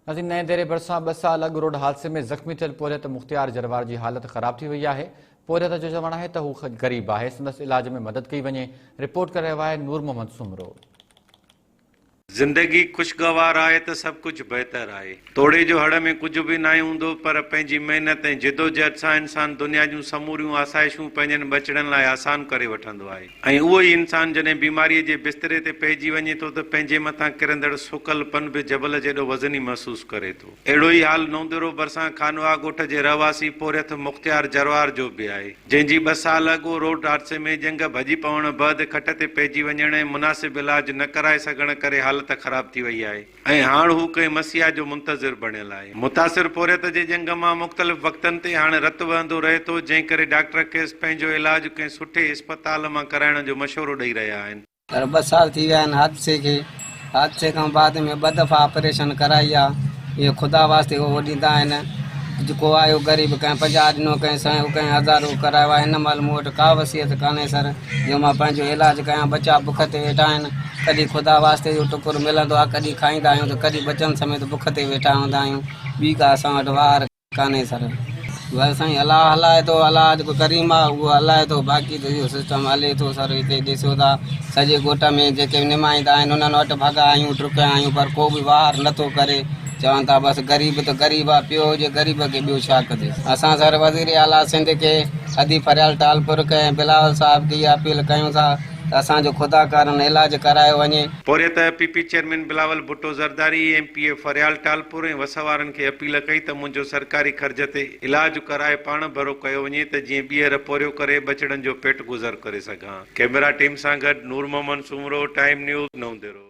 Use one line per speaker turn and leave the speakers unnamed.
ناظرين نئين ديري ڀرسان ٻه سال اڳ روڊ حادثي ۾ زخمي ٿيل پورهيت مختيار جروار جي حالت خراب ٿي وئي آهي، پورهيت جو چوڻ آهي ته هو غريب آهي، سندس علاج ۾ مدد ڪئي وڃي، رپورٽ ڪري رهيو آهي نور محمد سومرو.
زندگي خوشگوار آهي ته سڀ ڪجهه بهتر آهي. توڙي جو هڙ ۾ ڪجهه به ناهي هوندو پر پنهنجي محنت ۽ جدوجهد سان انسان دنيا جون سموريون آسائشون پنهنجن ٻچڙن لاء آسان ڪري وٺندو آهي. ۽ اهو ئي انسان جڏهن بيماريء جي بستري تي پئجي وڃي ٿو ته پنهنجي مٿان ڪرندڙ سڪل پن به جبل جيڏو وزني محسوس ڪري ٿو. اهڙو ئي حال نونديرو ڀرسان خانواهه ڳوٺ جي رهواسي پورهيت مختيار جروار جو به آهي، جنهن جي ٻه سال اڳ روڊ حادثي ۾ ڄنگهه ڀڄي پوڻ بعد کٽ تي پئجي وڃڻ ۽ مناسب علاج نه ڪرائي سگهڻ ڪري حالت خراب ٿي وئي آهي. ۽ هاڻ هو ڪنهن مسيحا جو منتظر بڻيل آهي. متاثر پورهيت جي ڄنگهه مان مختلف وقتن تي هاڻ رت وهندو رهي ٿو، جنهن ڪري ڊاڪٽر کيس پنهنجو علاج ڪنهن سٺي اسپتال مان ڪرائڻ جو مشورو ڏئي رهيا آهن.
سر ٻه سال ٿي ويا آهن حادثي کي، حادثي کان بعد ۾ ٻه دفعا آپريشن ڪرائي آ، اهي خدا واسطي اهو ڏيندا آهن، جيڪو آيو غريب ڪنهن 50 ڏنو ڪنهن سئو ڪنهن هزارو ڪرايو آ، هن مهل مون وٽ ڪا وصيت ڪانهي سر. جو مان پنهنجو علاج ڪيان، ٻچا بک تي ويٺا آهن، ڪڏهن خدا واسطي جو ٽڪر ملندو آهي، ڪڏهن کائيندا آهيون ته ڪڏهن ٻچن سميت بک تي ويٺا هوندا آهيون، ٻي ڪا اسان وٽ واهر ڪانهي سر. بس سائين الله هلائي ٿو، الله جيڪو ڪريم آهي اهو هلائي ٿو، باقي ته اهو سسٽم هلي ٿو سر، هتي ڏسو ٿا سڄي ڳوٺ ۾ جيڪي به نمائندا آهن انهن وٽ ڀڳا آهيون، ڊڪيا آهيون پر ڪو به واهر نٿو ڪري، چون ٿا بس غريب ته غريب آهي، پيو هجي غريب کي ٻيو ڇا ڪجي. اسان سر وزير اعليٰ سنڌ کي ادي فريال ٽالپر کي ۽ بلاول صاحب کي اها اپيل ڪيون ٿا ته اسان جو خدا ڪارڻ علاج ڪرايو وڃي.
پورهيت P P chairman Bilawal Bhutto Zardari, M P A Faryal Talpur ۽ وس وارن کي اپيل ڪئي ته منهنجو سرڪاري خرچ تي علاج ڪرائي پاڻ ڀرو ڪيو وڃي ته جيئن ٻيهر پورهيو ڪري ٻچڙن جو پيٽ گذر ڪري سگهان. ڪئميرا ٽيم سان گڏ نور محمد سومرو، ٽائيم نيوز، نئون ديرو.